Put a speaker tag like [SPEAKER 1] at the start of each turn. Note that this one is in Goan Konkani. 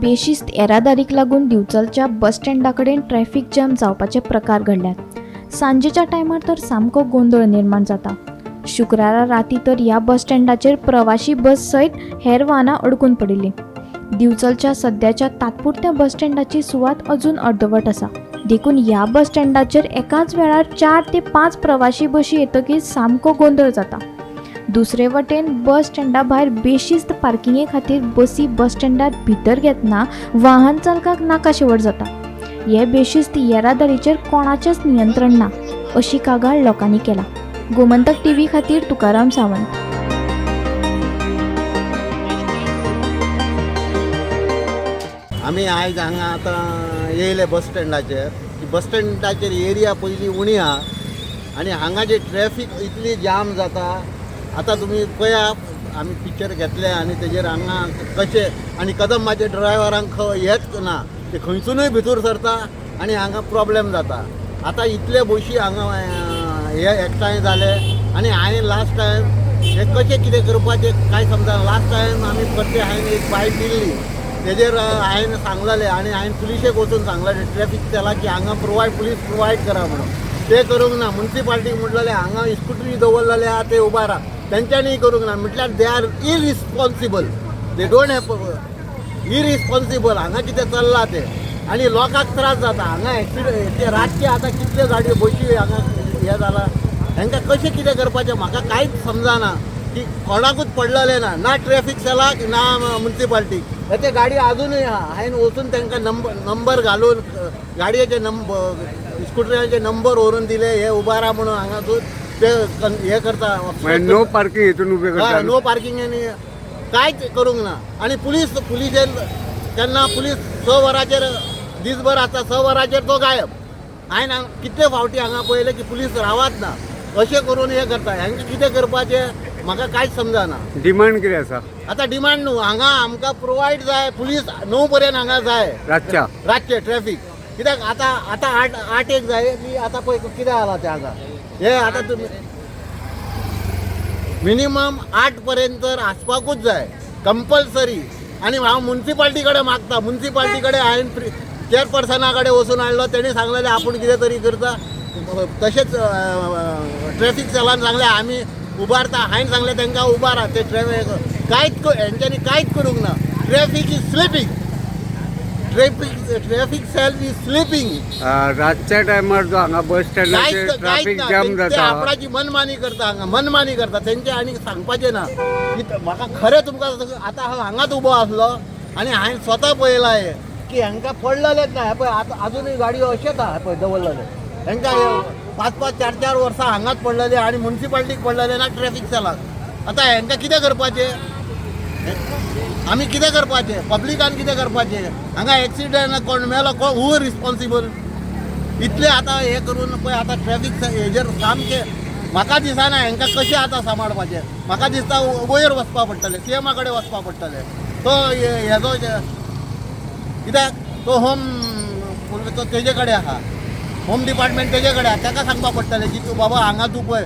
[SPEAKER 1] बेशिस्त येरादारीक लागून दिवचलच्या बस स्टँडा कडेन ट्रॅफिक जॅम जावपाचे प्रकार घडल्यात. सांजेच्या टायमार तर सामको गोंदळ निर्माण जाता. शुक्रारा राती तर ह्या बस स्टँडाचेर प्रवाशी बस सयत हेर वाहनां अडकून पडिल्लीं. दिवचलच्या सद्याच्या तात्पुरत्या बस स्टँडाची सुवात अजून अर्दवट आसा, देखून ह्या बस स्टँडाचेर एकाच वेळार 4 ते 5 प्रवाशी बशी येतकीच सामको गोंदळ जाता. दुसरे वटेन बस स्टँडा भायर बेशिस्त पार्किंगे खातीर बसी बस स्टँडार भितर घेतना वाहन चालकाक नाका शेवट जाता. हे बेशिस्त येरादारीचेर कोणाचेंच नियंत्रण ना अशी कागाळ लोकांनी केला. गोमंतक टीव्ही खातीर तुकाराम सावंत.
[SPEAKER 2] आमी आयज हांगा आतां येयले बस स्टँडाचेर. बस स्टँडाचेर एरिया पयलीं उणी आहा आनी हांगा जे ट्रॅफीक इतली जाम जाता. आतां तुमी पळया, आमी पिक्चर घेतले आनी तेजेर हांगा कशें आनी कदंबाचे ड्रायव्हरांक हेच ना, ते खंयसुनूय भितर सरता आनी हांगा प्रोब्लेम जाता. आतां इतले बशी हांगा हे एकठांय जाले आनी हांवें लास्ट टायम हे कशें कितें करपाचें कांय समजना. लास्ट टायम आमी परते हांवें एक बायट दिल्ली, तेजेर हांवें सांगलेलें आनी हांवें पुलिशेक वचून सांगलेलें ट्रॅफीक सेलाक की हांगा पुलीस प्रोवायड करा म्हणून. ते करूंक ना. मुन्सिपाल्टीक म्हटलेलें हांगा स्कुटरी दवरलेले आहा ते उबारा, तेंच्यांनी करूंक ना. म्हटल्यार they are irresponsible, they don't have irresponsible. हांगा कितें चल्लां तें आनी लोकांक त्रास जाता हांगा एक्सिडंट. ते रातचे आतां कितल्यो गाडयो बशी हांगा हें जालां, हांकां कशें कितें करपाचें म्हाका कांयच समजना की कोणाकूच पडलेलें ना, ना ट्रॅफीक सेलाक ना मुन्सिपाल्टीक. हे ते गाडी आजुनूय आहा. हांवें वचून तांकां नंबर घालून गाडयेचे नंबर, स्कुटराचे नंबर व्हरून दिले, हे उबारा म्हणून हांगासून ते हे करता.
[SPEAKER 3] नो पार्किंग हितून उबे करता.
[SPEAKER 2] नो पार्किंग आनी कांयच करूंक ना. आनी पुलिशेन तेन्ना पुलीस 6 वरांचेर दीसभर आसता, 6 वरांचेर तो गायब. हांवें कितले फावटी हांगा पळयलें की पुलीस रावत ना, अशें करून हें करता. हांकां कितें करपाचें म्हाका कांयच समजना.
[SPEAKER 3] डिमांड कितें आसा?
[SPEAKER 2] आतां डिमांड न्हू, हांगा आमकां प्रोवायड जाय पुलीस 9 पर्यंत हांगा जाय
[SPEAKER 3] रातच्या
[SPEAKER 2] रातचें ट्रॅफीक. कित्याक आतां आतां 8 एक जाय की आतां पळय कितें जालां तें हांगा. हे आतां तुमी मिनिमम 8 पर्यंत तर आसपाकूच जाय कंपल्सरी. आनी हांव मुन्सिपाल्टी कडेन मागता, मुन्सिपाल्टी कडेन हांवें चेअरपर्सना कडेन वचून हाडलो, तेणी सांगलेलें आपूण कितें तरी करता. तशेंच ट्रॅफीक सेलान सांगलें आमी उबारता, हांवें सांगलें तांकां उबारा ते ट्रॅफीक. कांयच हेंच्यांनी कांयच करूंक ना. Traffic is sleeping, traffic cell is sleeping.
[SPEAKER 3] रातच्या टायमार जो हांगा बस स्टँडाचेर ट्रॅफिक जाम जाता,
[SPEAKER 2] आपणाची मनमानी करता हांगा, मनमानी करता तेंचे. आनी सांगपाचें ना की म्हाका खरें तुमकां आतां हांव हांगाच उबो आसलो आनी हांवें स्वता पळयलां हें की हांकां पडलेलेंच ना. हें पळय आतां आजुनूय गाडयो अशेंच आहा पळय दवरलेले. हांकां 5 5 4 4 वर्सां हांगाच पडलेले आनी मुन्सिपाल्टीक पडलेले ना ट्रॅफीक सेलाक. आतां हांकां कितें करपाचें आमी, कितें करपाचें पब्लिकान, कितें करपाचें? हांगा एक्सिडंट कोण मेलो, कोण हू रिस्पॉन्सिबल? इतलें आतां हें करून पळय आतां ट्रॅफीक हेजेर सामकें म्हाका दिसना हांकां कशें आतां सांबाळपाचें. म्हाका दिसता वयर वचपा पडटलें, सीएमा कडेन वचपा पडटलें. तो हेजो कित्याक तो होम तो तेजे कडेन आहा, होम डिपार्टमेंट तेजे कडेन आहा, ताका सांगपा पडटलें की तूं बाबा हांगा तूं पळय.